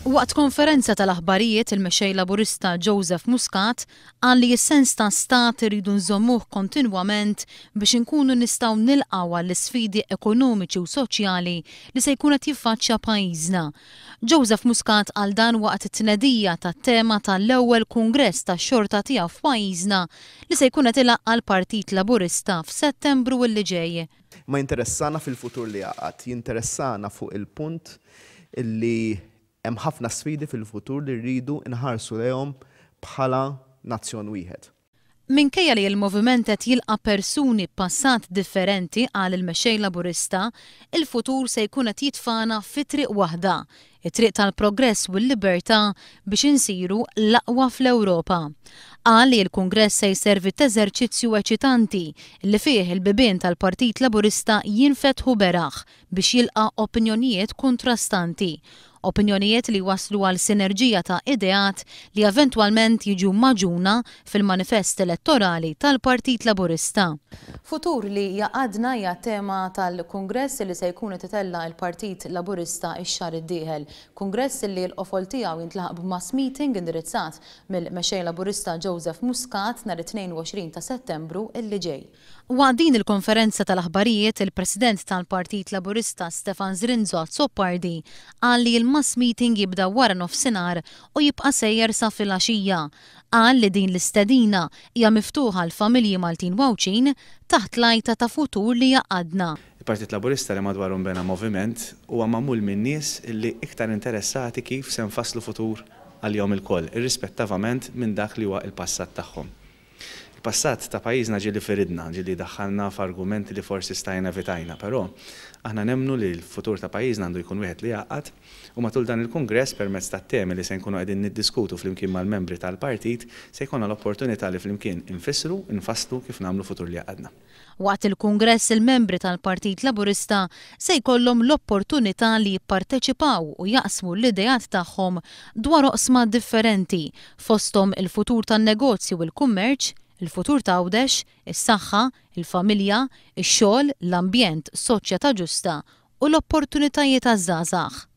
Waqt konferenza tal-aħbarijiet il-Mexxej Laburista Joseph Muscat qal li s-sens ta' stat irridu nżommuh kontinwament biex inkunu nistgħu nilqgħu għall-isfidi ekonomiċi u soċjali li se jkun qed jiffaċċja pajjiżna. Joseph Muscat qal dan waqt it-tnedija tat-tema tal-ewwel Kungress tax-xorta tiegħu f'pajjiżna li se jkun qed ilaqqa' l-Partit Laburista f'Settembru li ġej. Ma jinteressana fil-futur li jgħaqqad, jinteressana fuq il-punt li hemm ħafna sfidi fil-futur li rridu nħarsu lejhom bħala nazzjon wieħed. Minkejja li l-moviment qed jilqa' persuni b'passat differenti, qal il-Mexxej Laburista, il-futur se jkun qed jitfagħna fi triq waħda, it-triq tal-progress u l-libertà biex insiru l-aqwa fl-Ewropa. Qal li l-Kungress se jservi t'eżerċizzju eċitanti li fih il-bibien tal-Partit Laburista jinfetħu beraħ biex jilqa' opinjonijiet kuntrastanti. Opinjonijiet li jwasslu għal sinerġija ta' ideat li eventwalment jiġu magħġuna fil-manifest elettorali tal-Partit Laburista. Futur li jgħaqqadna hija t-tema tal-Kungress li se jkun qed itella' l-Partit Laburista x-xahar id-dieħel. Kungress li l-qofol tiegħu jintlaħaq b'mass meeting indirizzat mill-Mexxej Laburista Joseph Muscat nhar it-22 ta' Settembru li ġej. Waqt din il-konferenza tal-aħbarijiet, il-President tal-Partit Laburista Stefan Zrinzo Azzopardi qal li l-mass meeting jibda wara nofsinhar u jibqa' sejjer sa filgħaxija. Qal li din l-istedina hija miftuħa għall-familji Maltin u Għawdxin taħt l-għajta ta' futur li jgħaqqadna. Il-Partit Laburista li madwaru nbena moviment huwa magħmul minn nies li iktar interessati kif se nfasslu futur għalihom ilkoll, irrispettavament minn dak li huwa il-passat tagħhom. Il-passat ta' pajjiżna ġieli firidna, ġieli daħħalna f'argumenti li forsi stajna evitajna, però aħna nemmnu li l-futur ta' pajjiżna għandu jkun wieħed li jgħaqqad u matul dan il-Kungress permezz tat-temi li se nkunu qegħdin niddiskutu flimkien mal-membri tal-partit se jkollna l-opportunità li flimkien infissru, infasslu kif nagħmlu futur li jgħaqqadna. Waqt il-Kungress il-membri tal-Partit Laburista se jkollhom l-opportunità li jipparteċipaw u jaqsmu l-ideat tagħhom dwar oqsma differenti fosthom il-futur tan-negozju u l-kummerċ, il-futur t'Għawdex, is-saħħa, il-familja, ix-xogħol, l-ambjent, soċjetà ġusta u l-opportunitajiet għaż-żgħażagħ.